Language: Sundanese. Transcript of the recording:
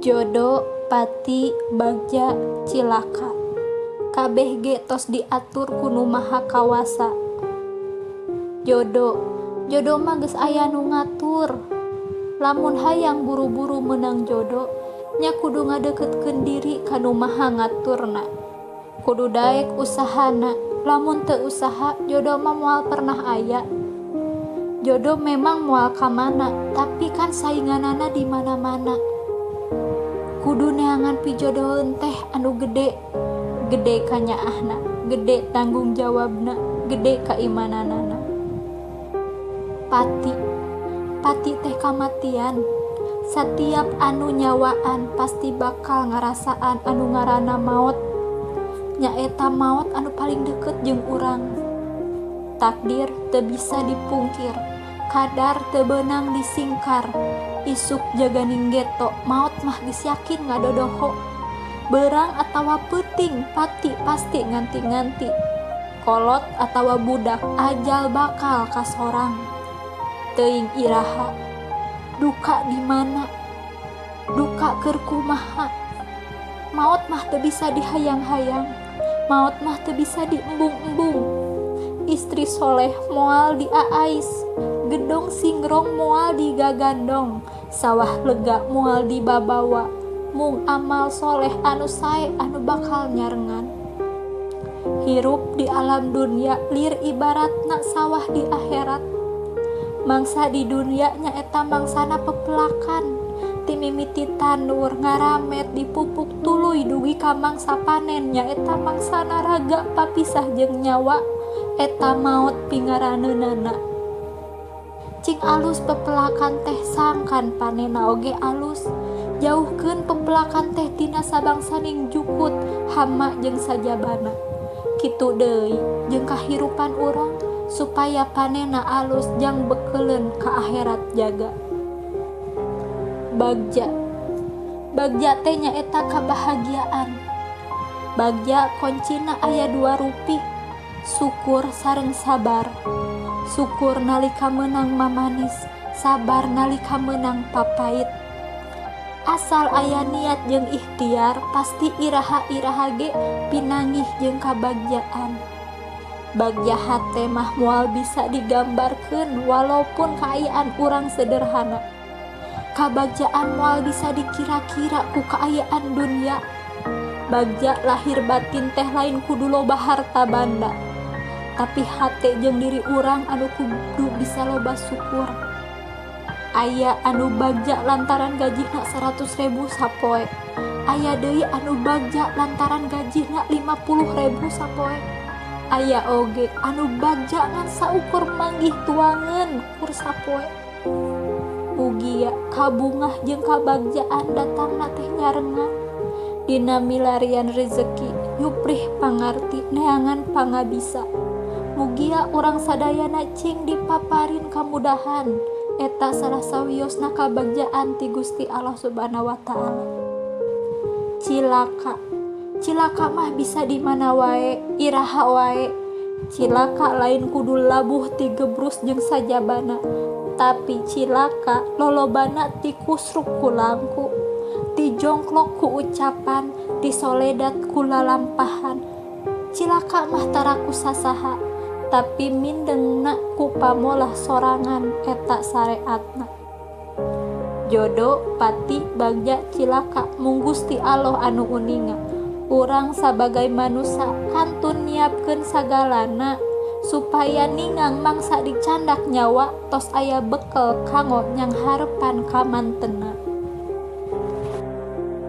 Jodo, pati, bagja, cilaka. Kabeh ge tos diatur ku Nu Maha Kawasa. Jodo, jodo mah geus aya nu ngatur. Lamun hayang buru-buru meunang jodo, nya kudu ngadeukeutkeun diri ka Nu Maha Ngaturna. Kudu daek usahana, lamun teu usaha jodo mah moal pernah aya. Jodo memang moal ka mana, tapi kan sainganana di mana-mana. Kudu neangan pijodoheun teh anu gede, gede kanyaahna, gede tanggung jawabna, gede kaimananana. Pati, pati teh kamatian. Satiap anu nyawaan pasti bakal ngarasaan anu ngaranna maot. Nyaeta maot anu paling deukeut jeung urang. Takdir teu bisa dipungkir, kadar teu beunang disingkar. Isuk jaganing geto, maot mah geus yakin ngadodoho. Beurang atawa peuting, pati pasti nganti-nganti. Kolot atawa budak, ajal bakal kasorang. Teuing iraha, duka di mana, duka keur kumaha. Maot mah teu bisa dihayang-hayang, maot mah teu bisa diembung-embung. Istri soleh moal diaais, gedong singrong moal digagandong, sawah lega moal dibabawa, mung amal soleh anu sae anu bakal nyarengan. Hirup di alam dunya lir ibaratna sawah di akhirat. Mangsa di dunya nyaeta mangsana pepelakan. Ti mimiti tandur, ngaramet, dipupuk tuluy dugi ka mangsa panen nyaeta mangsana raga papisah jeung nyawa eta maot pingaraneunana. Cing alus pepelakan teh sangkan panenna oge alus. Jauhkeun pepelakan teh tina sabangsaning jukut, hama jeung sajabana. Kitu deui jeung kahirupan urang supaya panenna alus jang bekeleun ka akhirat jaga. Bagja, bagja teh nyaeta kabahagiaan. Bagja koncina aya dua rupi, syukur sareng sabar. Syukur nalika meunang mamanis, sabar nalika meunang papait. Asal aya niat jeung ikhtiar pasti iraha-iraha ge pinanggih jeung kabagjaan. Bagja hate mah moal bisa digambarkeun walaupun kaayaan urang sederhana. Kabagjaan moal bisa dikira-kira ku kaayaan dunya. Bagja lahir batin teh lain kudu loba harta banda, tapi hate jeung diri urang anu kudu bisa loba syukur. Aya anu bagja lantaran gajihna 100.000 sapoe. Aya deui anu bagja lantaran gajihna 50.000 sapoe. Aya oge anu bagja ngan saukur manggih tuangeun kur sapoe. Mugia kabungah jeung kabagjaan datangna teh nyarengan. Dina milarian rezeki, nyuprih pangarti, neangan pangabisa. Mugia urang sadayana cing dipaparin kamudahan. Eta salah sawiosna kabagjaan ti Gusti Allah Subhanahu wa Ta'ala. Cilaka, cilaka mah bisa di mana wae, iraha wae. Cilaka lain kudu labuh ti gebrus jeung sajabana, tapi cilaka lolobana ti kusruk ku langku, ti jongklok ku ucapan, ti soledat ku lalampahan. Cilaka mah tara ku sasaha, tapi mindengna ku pamolah sorangan eta sareatna. Jodo, pati, bagja, cilaka mung Gusti Allah anu uninga. Urang sabagai manusa kantun nyiapkeun sagalana supaya ningang mangsa dicandak nyawa tos aya bekel kanggo nyanghareupan kamantenna.